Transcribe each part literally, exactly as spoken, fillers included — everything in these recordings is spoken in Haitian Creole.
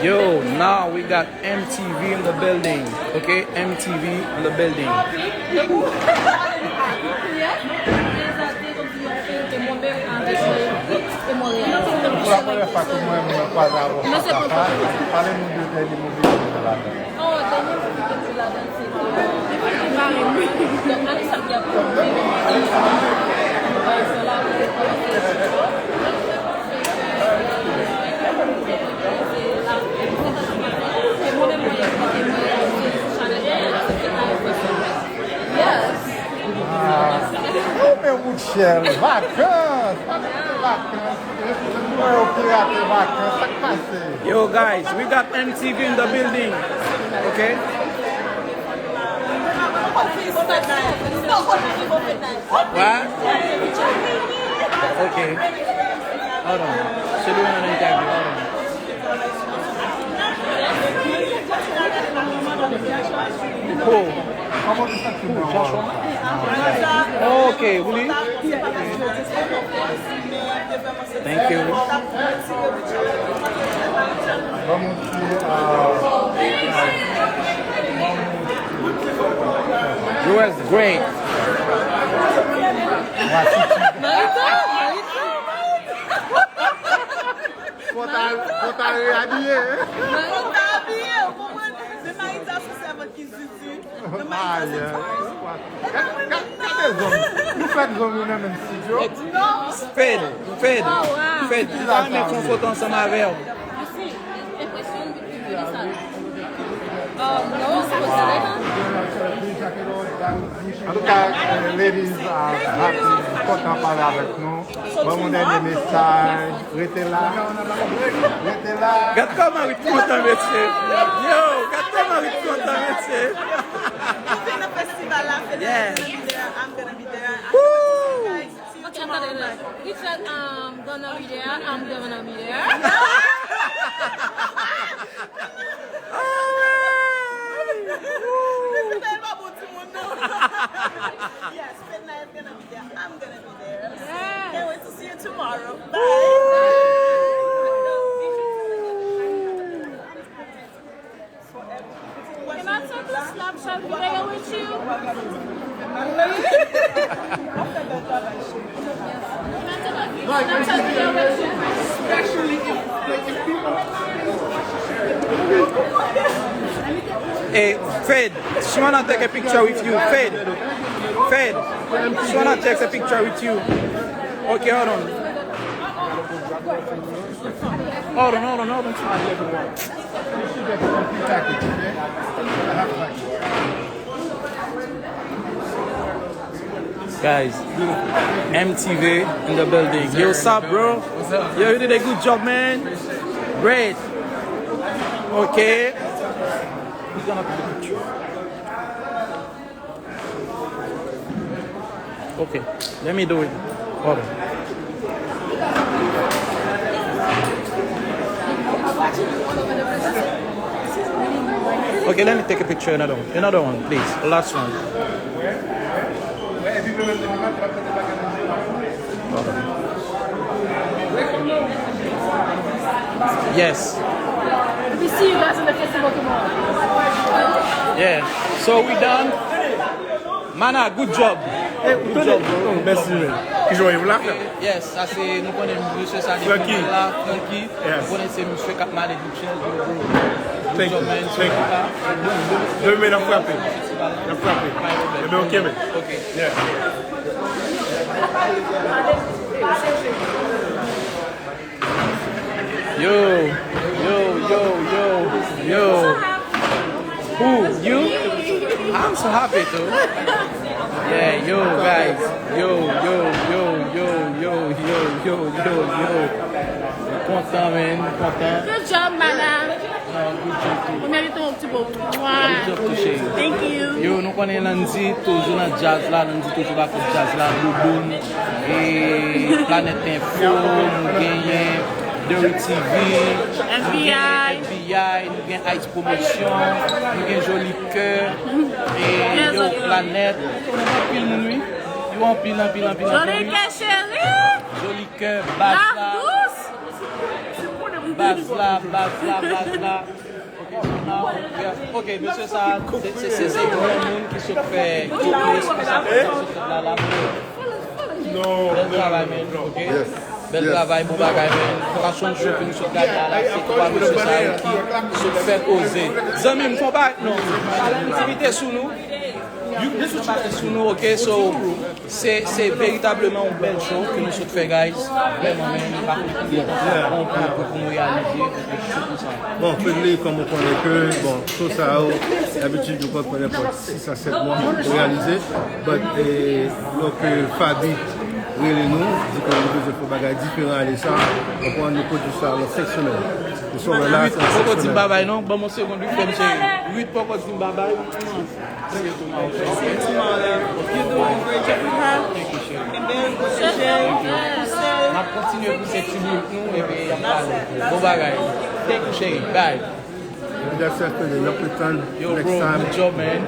Yo, now we got M T V in the building. Okay, M T V in the building. Pou la premyè fwa ke mwen, mwen kwaze avè w fas a fas, pale nou de dènye movi ke w jwe ladan. Yes. Ah, ou men Rutshelle, vakans, pale de vakans. Mwen yo pirate vakans, sa k pase? Yo, guys, we got M T V in the building. Okay? What? Okay. Hold on. She doing an interview. Hold on. Oh. Okay, really? Thank you. You was great. Marito, Marito, Marito. Fò ta fò ta reabiye. Marito abiye, ou konprann? Men Marito se sèvant ki zizi. Aye. Gade zòm. Nou fèk zòm yo nan menm stidyo. Fed, Fed, Fed, m ta renmen fè yon foto ansanm avè w. Antouka, ladies are happy, kontan pale avèk nou. Ban m yon dènye mesaj. Rete la. Rete la. Gad kòman Rit kontan, mesye. Yo, gad kòman Rit kontan, mesye. Vin nan festival la, Fed Yeah. gonna be there, I'm gonna be there. I Woo! can't wait to see you guys. See you Okay, tomorrow attendez, night. Richard, um, gonna be there, I'm gonna be there. Fed pa bon timoun, non. Yes, Fed Night is gonna be there. I'm gonna be there. Can't wait to see you tomorrow. Bye. Can I take a Snapchat video with you? Can I take a Snapchat video with you? Hey, Fed, she wanna take a picture with you. Fed, Fed, she wanna take a picture with you. Okay, hold on. Hold on, hold on, hold on. Guys, M T V in the building. Yo, what's up, bro? What's up? Yo, you did a good job, man. Great. Okay. We're gonna put a picture. Okay, let me do it. Hold on. Okay, let me take a picture, another one. Another one, please. Last one. Hold on. Yes. We see you guys in the festival tomorrow. Yeah. So we done. Mana, good job. Good job, bro. Mèsi, men. Ki jan w ye la? Yes, sa se, nou konnen misye sa depi Francky. La, Francky. Yes. Nou konnen se misye k ap manage Richard, bro. Good Thank job, you. man. Thank you. Demen n ap frape. N ap frape. Ebyen, ok, men. Okay. Yeah. Yo, yo, yo, yo, yo. Who? You? I'm so happy too. Yeah, yo, guys. Yo, yo, yo, yo, yo, yo, yo, yo, yo. Kontan, man. Kontan. Good job, Mana. Ou merite yon ti bo. Thank you. Yo, nou konnen Landy toujou nan djaz la, Landy toujou bak djaz la, Bouboun, e Planet Info, nou genyen Derry T V, nou genyen F B I, nou genyen Ice Promotion, nou genyen Joli Kè, e yo, Planet, nou gen anpil moun, wi. Yo, anpil, anpil, anpil, anpil, wi. Joli Kè cheri. Joli Kè, Baz la. Dous. Baz la, baz la, baz la. Ok, so now, yeah. Ok, mesye sa, se, se, se, se granmoun ki sot fè, ki, ki responsab de sot la, la. Bèl travay, men, ok? Bèl travay, bon bagay, men. Passion Show ke nou sot gade a la, se twa mesye sa yo ki sot fè koze. Zanmi m, fon bagay, non. Ala entimite sou nou. Yo, yo sot pase sou nou, ok? So, se, se veritableman yon bèl show ke nou sot fè, guys. Vrèman, men, nou pa konn kouman pou, pou, pou nou reyalize, pou, pou show konsa. Bon, Fredly, kòm ou konnen ke, bon, show sa yo, dabitid, yo konn pran nenpòt sis a sèt mwa pou reyalize. But, eh, lòske Faby rele nou, di ke nou bezwen fè bagay diferan ale sa, nou pran nou pwodui sa nan senk semèn. Nou sot la, Ruth, poko di m babay, non? Ban m yon segonn, wi, frè m cheri. Ruth poko di m babay. N ap kontinye pouse ti bout nou, epi y ap pale. Bon bagay. Thank you, cheri. Bye. That's it, Fredly. N ap retann next time. Yo, bro, good job, man.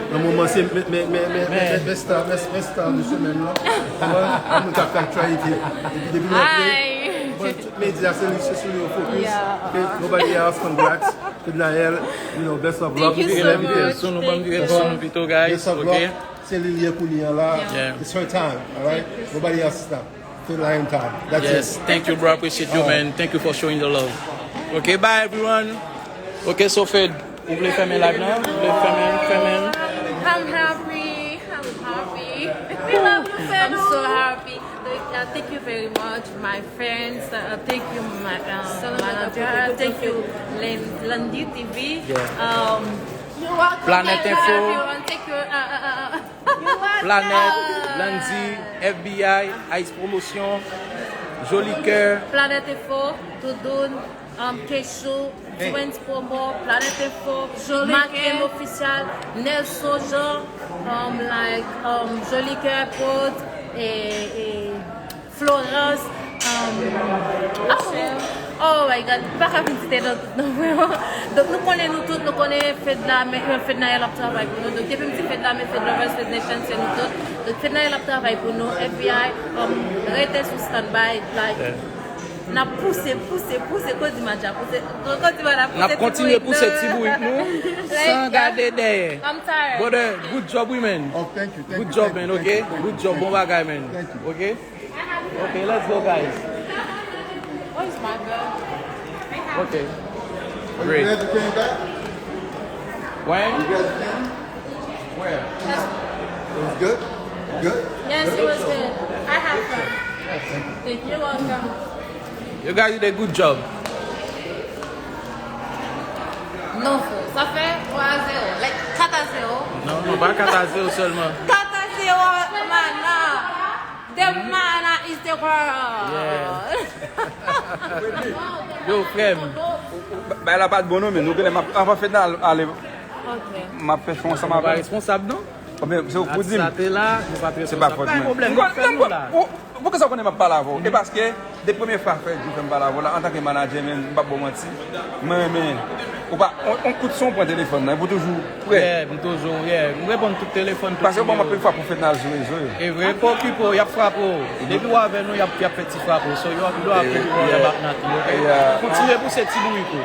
Nan moman se men, men, men, men, men, men star, men, men star de semèn nan. Moun k ap fè aktyalite. Epi depi nou ap, bon, tout medya se li, se sou li yo focus. Yeah. Ok, nobody else, congrats. Fednaelle, you know, best of luck. Thank you so much. Sou nou, ban m vire sou nou pito, guys. Best of luck. Se li l ye kounye a la. Yeah. It's her time, all right? Nobody else stop. Fednaelle time. That's it. Yes, thank you, bro. Appreciate you, man. Thank you for showing the love. Ok, bye, everyone. Ok, so Fed, ou vle fèmen live nan? Ou vle fèmen, fèmen? I'm happy. I'm happy. We love you, Fed. I'm so happy. Uh, thank you very much, my friends. Uh, thank you, my, uh, manager. Thank you, Lan-, Landy T V. Yeah. Um, Planèt Info. Everyone. Thank you. Uh, uh, uh, uh. Planèt, Landy, F B I, Ice Promotion, Joli Kè. Planèt Info, Doudoun, um, Kechou, Twins Promo, Planèt Info, Makem Official, Nelson Jean, um, like, um, Joli Kè Prod, e, e, Florence, um, oh, oh my God, m pa ka vin site non tout non, vreman. Donk, nou konnen nou tout, nou konnen Fednaelle, Fednaelle ap travay pou nou. Donk, depi m di Fednaelle, Fed Lovers, Fed Nation, se nou tout. Donk, Fednaelle ap travay pou nou, F B I, um, rete sou standby, like, n ap pouse, pouse, pouse, Kodimadja, pouse, Kodimadja, pouse ti bourik nou. N ap kontinye pouse ti bourik nou, san gade dèyè. I'm tired. Brother, good job, wi, man. Oh, thank you, thank you. Good job, man, ok? Good job, bon bagay, man. Ok? Okay, let's go, guys. Where's my bag? Okay. Are you glad you came back? When? You glad you came? Where? It was good? Good? Yes, it was good. I had fun. Thank you. You're welcome. You guys did a good job. Non, frè. Sa fè twa a zewo. Like, kat a zewo. Non, non, pa kat a zewo sèlman. Kat a zewo, mana. The mana is the world. Yeah. Yo, frè m. Ba-, bagay la pa t bon non, men nou genlè m ap, anvan fèt la ale, m ap fè chwa ansanm avè w. Nou pa responsab non. Oubyen se ou k pou di m. Sa te la, nou pa t responsab. Se pa fòt mwen. Pa gen pwoblèm, nou fè nou la. Ou, poukisa w konnen m ap pale avè w? E paske, de premye fwa Fredly fè m pale avè w la, antanke manadjè, men m p ap ba w manti. Mwen renmen, ou pa, on, on kout son w pran telefòn nan, epi w toujou prè. Yeah, m toujou, yeah. M reponn tout telefòn, tout nimewo. Paske bon, anpil fwa pwofèt nan al sou rezo yo. E vre, pa okipe w, y ap frape w. Depi w avè nou, y ap, y ap fè ti frape w. So, you, you don't have to worry about nothing, ok? Kontinye pouse ti bourik ou.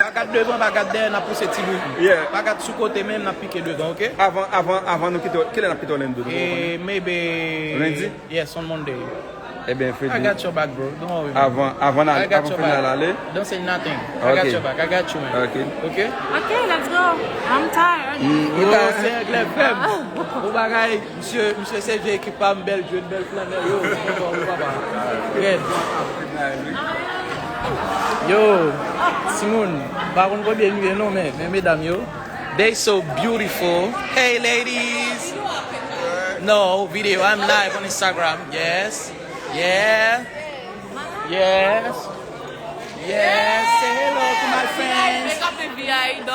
Pa gad devan, pa gad dèyè, n ap pouse ti bourik nou. Yeah. Pa gad sou kote menm, n ap pike devan, ok? Avan, avan, avan nou kite, kilè n ap kite Orlando? Nou poko konnen? E, maybe Lendi? Yes, on Monday. Ebyen, Fredly. I got your back, bro. Don't worry, man. Avan, avan n al, avan fèt la ale. Don't say nothing. I got your back. I got you, man. Ok. Ok? Ok, let's go. I'm tired. Yo, se anglè frè m. Bon bagay, misye, misye se vye ekip pa m, bèl jwèt, bèl flannè. Yo, papa, papa. Red. Yo, timoun, m pa konn konbyen nou ye non, men, men medam yo. They so beautiful. Hey, ladies. No, video. I'm live on Instagram. Yes. Yeah. Yes. Yes. Say hello to my friends.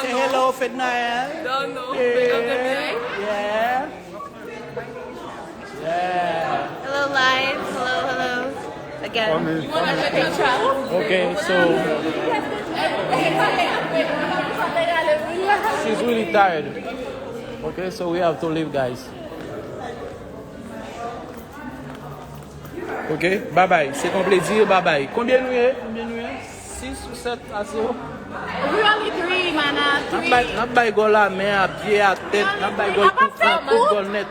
Say hello, Fednaelle. Yeah. Yeah. Yeah. Hello, live. Hello, hello. Again. Okay, so she's really tired. Okay, so we have to leave, guys. Ok, babay, se ton plezi, babay. Konbyen nou ye? Konbyen nou ye? Sis ou sèt a zewo? We only three, man. Uh, N ap bay, three. N ap bay gòl a men, a pye, a tèt, n ap bay gòl Apa tout, n ap tout fout? Gòl nèt.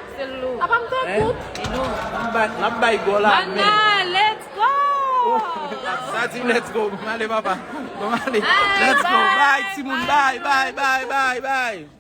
Apa m te Hein? Fout? N ap bay, n ap bay gòl a men. Mana, let's go! Sa di let's go. Mwen ale papa. Bon, ale. Ah, Let's go. bye, Bye, timoun. Bye, bye, bye, bye, bye.